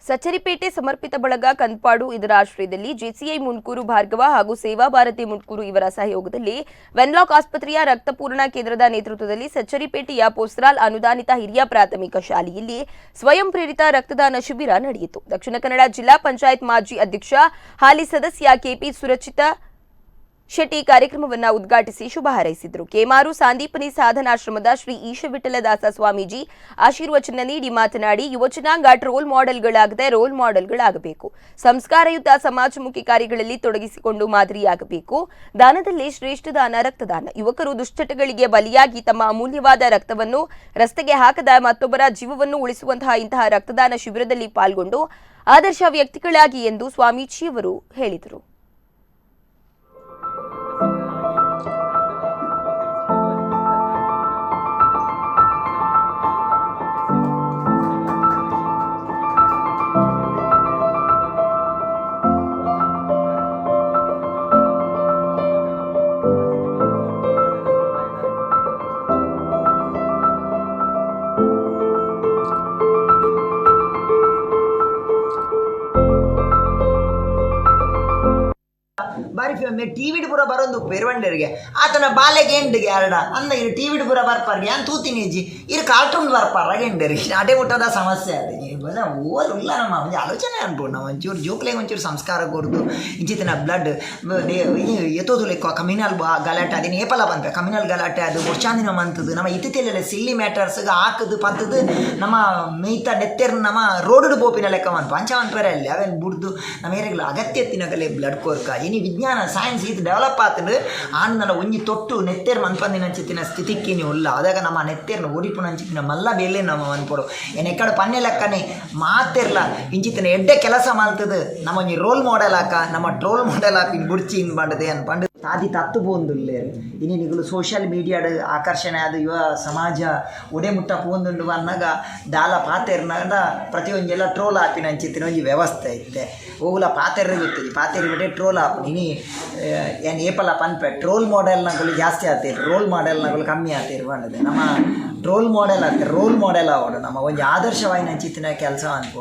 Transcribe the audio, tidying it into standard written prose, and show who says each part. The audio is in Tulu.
Speaker 1: ಸಚರಿಪೇಟೆ ಸಮರ್ಪಿತ ಬಳಗ ಕಂದ್ಪಾಡು ಇದರ ಆಶ್ರಯದಲ್ಲಿ ಜೆಸಿಐ ಮುಂಡ್ಕೂರು ಭಾರ್ಗವ ಹಾಗೂ ಸೇವಾ ಭಾರತಿ ಮುಂಡ್ಕೂರು ಇವರ ಸಹಯೋಗದಲ್ಲಿ ವೆನ್ಲಾಕ್ ಆಸ್ಪತ್ರೆಯ ರಕ್ತಪೂರ್ಣ ಕೇಂದ್ರದ ನೇತೃತ್ವದಲ್ಲಿ ಸಚ್ಚರಿಪೇಟೆಯ ಪೋಸ್ರಾಲ್ ಅನುದಾನಿತ ಹಿರಿಯ ಪ್ರಾಥಮಿಕ ಶಾಲೆಯಲ್ಲಿ ಸ್ವಯಂ ಪ್ರೇರಿತ ರಕ್ತದಾನ ಶಿಬಿರ ನಡೆಯಿತು. ದಕ್ಷಿಣ ಕನ್ನಡ ಜಿಲ್ಲಾ ಪಂಚಾಯತ್ ಮಾಜಿ ಅಧ್ಯಕ್ಷ, ಹಾಲಿ ಸದಸ್ಯ ಕೆಪಿ ಸುರಚಿತ ಶೆಟ್ಟಿ ಕಾರ್ಯಕ್ರಮವನ್ನು ಉದ್ಘಾಟಿಸಿ ಶುಭ ಹಾರೈಸಿದರು. ಕೇಮಾರು ಸಾಂದೀಪನಿ ಸಾಧನಾಶ್ರಮದ ಶ್ರೀ ಈಶವಿಠಲದಾಸ ಸ್ವಾಮೀಜಿ ಆಶೀರ್ವಚನ ನೀಡಿ ಮಾತನಾಡಿ, ಯುವಜನಾಂಗ ಟ್ರೋಲ್ ಮಾಡೆಲ್ಗಳಾಗದೆ ರೋಲ್ ಮಾಡೆಲ್ಗಳಾಗಬೇಕು. ಸಂಸ್ಕಾರಯುತ ಸಮಾಜಮುಖಿ ಕಾರ್ಯಗಳಲ್ಲಿ ತೊಡಗಿಸಿಕೊಂಡು ಮಾದರಿಯಾಗಬೇಕು. ದಾನದಲ್ಲೇ ಶ್ರೇಷ್ಠ ದಾನ ರಕ್ತದಾನ. ಯುವಕರು ದುಶ್ಚಟಗಳಿಗೆ ಬಲಿಯಾಗಿ ತಮ್ಮ ಅಮೂಲ್ಯವಾದ ರಕ್ತವನ್ನು ರಸ್ತೆಗೆ ಹಾಕದ ಮತ್ತೊಬ್ಬರ ಜೀವವನ್ನು ಉಳಿಸುವಂತಹ ಇಂತಹ ರಕ್ತದಾನ ಶಿಬಿರದಲ್ಲಿ ಪಾಲ್ಗೊಂಡು ಆದರ್ಶ ವ್ಯಕ್ತಿಗಳಾಗಿ ಎಂದು ಸ್ವಾಮೀಜಿಯವರು ಹೇಳಿದರು.
Speaker 2: ಬಾರಿ ಫೇಮಸ್ ಟಿವಿಡ್ ಪೂರ ಬರೋದು ಪೆರುವಂಡರಿಗೆ ಆತನ ಬಾಲೆಗೆ ಎಂಡಿಗೆ ಅರಡ ಅಂದ ಇರು ಟಿವಿಡ್ ಪೂರ ಬರ್ಪಾರ್ಗೆ ಅಂತ ತೂತಿನಿ ಅಜ್ಜಿ ಇರು ಕಾರ್ಟೂನ್ ಬರ್ಪಾರ ಎಂಡರಿ ಅಡೆ ಊಟದ ಸಮಸ್ಯೆ ಅದು. ಓಲ್ ಇಲ್ಲ, ನಮ್ಮ ಒಂಜಿ ಆಲೋಚನೆ ಅನ್ಬೋದು. ನಾವು ಒಂಚೂರು ಜೋಕ್ಲೆಗ್ ಒಂಚೂರು ಸಂಸ್ಕಾರ ಕೊರ್ದು ಇಂಚಿತ್ತಿನ ಬ್ಲಡ್ ಎತ್ತೋದು ಲೆಕ್ಕ ಕಮ್ಯುನಲ್ ಗಲಾಟೆ ಅದೇನು ಏಪಲ ಪನ್ಪೆ ಕಮ್ಯುನಲ್ ಗಲಾಟೆ ಅದು ವರ್ಷಾಂದಿನ ಮಂತದ್ದು. ನಮ್ಮ ಇತ್ತಿತ್ತಲೆಲ್ಲ ಸಿಲ್ಲಿ ಮ್ಯಾಟರ್ಸ್ ಹಾಕದು ಪತ್ತದು ನಮ್ಮ ಮೇಯ್ತ ನೆತ್ತೆರ್ ನಮ್ಮ ರೋಡ್ ಪೋಪಿನ ಲೆಕ್ಕ ಮನ್ಪ ಅಂಚ ಮನ್ಪೆರೆ ಅಲ್ಲಿ ಅವೇನು ಬುಡ್ದು ನಮ್ಮ ಏರೆಗ್ಲ ಅಗತ್ಯ ತಿನ್ನಗಲೆ ಬ್ಲಡ್ ಕೊರ್ಕ. ಇನಿ ವಿಜ್ಞಾನ ಸೈನ್ಸ್ ಇದು ಡೆವಲಪ್ ಆತಂಡು ಆಂದನ ಒಂಜಿ ತೊಟ್ಟು ನೆತ್ತೆರ್ ಮನ್ಪಂದಿನಂಚಿತ್ತಿನ ಸ್ಥಿತಿಕ್ಕಿನಿ ಉಲ್ಲ. ಅದಾಗ ನಮ್ಮ ನೆತ್ತೆರ್ನ ಒರಿಪುನಂಚಿತ್ತಿನ ಮಲ್ಲ ಬೇಲೆ ನಮ್ಮ ಮನ್ಪೊಡು. ಏನ್ ಎಕ್ಕಡ ಪನ್ನೆ ಲೆಕ್ಕನೆ ಮಾತೆರ್ಲ ಇಂಚಿತ್ತಿನ ಎಡ್ಡೆ ಕೆಲಸ ಮಲ್ತದು ನಮ್ಮ ಒಂಜಿ ರೋಲ್ ಮಾಡೆಲ್ ಆಕ, ನಮ್ಮ ಟ್ರೋಲ್ ಮಾಡೆಲ್ ಆಪಿನ ಬುಡ್ಚಿ ಇನ್ ಪಂಡದೆ ಅನ್ ಪಂಡ ತಾದಿ ತತ್ತು ಪೋಂದುಲ್ಲೇರು. ಇನಿ ನಿಗುಲು ಸೋಷಿಯಲ್ ಮೀಡಿಯಾಡ್ ಆಕರ್ಷಣೆ ಅದು ಯುವ ಸಮಾಜ ಒಡೆ ಮುಟ್ಟ ಪೋಂದುಂಡು ಅನ್ನಾಗ ದಾಲ ಪಾತೆರ್ನಾಗ ಪ್ರತಿಯೊಂಜೆಲ್ಲ ಟ್ರೋಲ್ ಆಪಿನ ಅಂಚಿತ್ತಿನ ಒಂಜಿ ವ್ಯವಸ್ಥೆ ಇತ್ತೆ. ಓಗುಲ ಪಾತೆರ್ರೆ ಗೊತ್ತಿದೆ, ಪಾತೆರಿ ಬಿಟ್ಟೆ ಟ್ರೋಲ್ ಆಪುನಿ. ಇನಿ ಏನ್ ಏಪಲ ಪನ್ಪೆ, ಟ್ರೋಲ್ ಮಾಡೆಲ್ನಕುಲು ಜಾಸ್ತಿ ಆತೇರು, ರೋಲ್ ಮಾಡೆಲ್ನಕುಲು ಕಮ್ಮಿ ಆತೇರು ಪಂಡದೆ. ನಮ್ಮ ಟ್ರೋಲ್ ಮಾಡೆಲ್ ಆತೆ ರೋಲ್ ಮಾಡೆಲ್ ಆವಡು, ನಮ್ಮ ಒಂಜಿ ಆದರ್ಶವಾಯಿನ ಅಂಚಿತ್ತಿನ ಕೆಲಸ ಅನ್ಪೊಡು.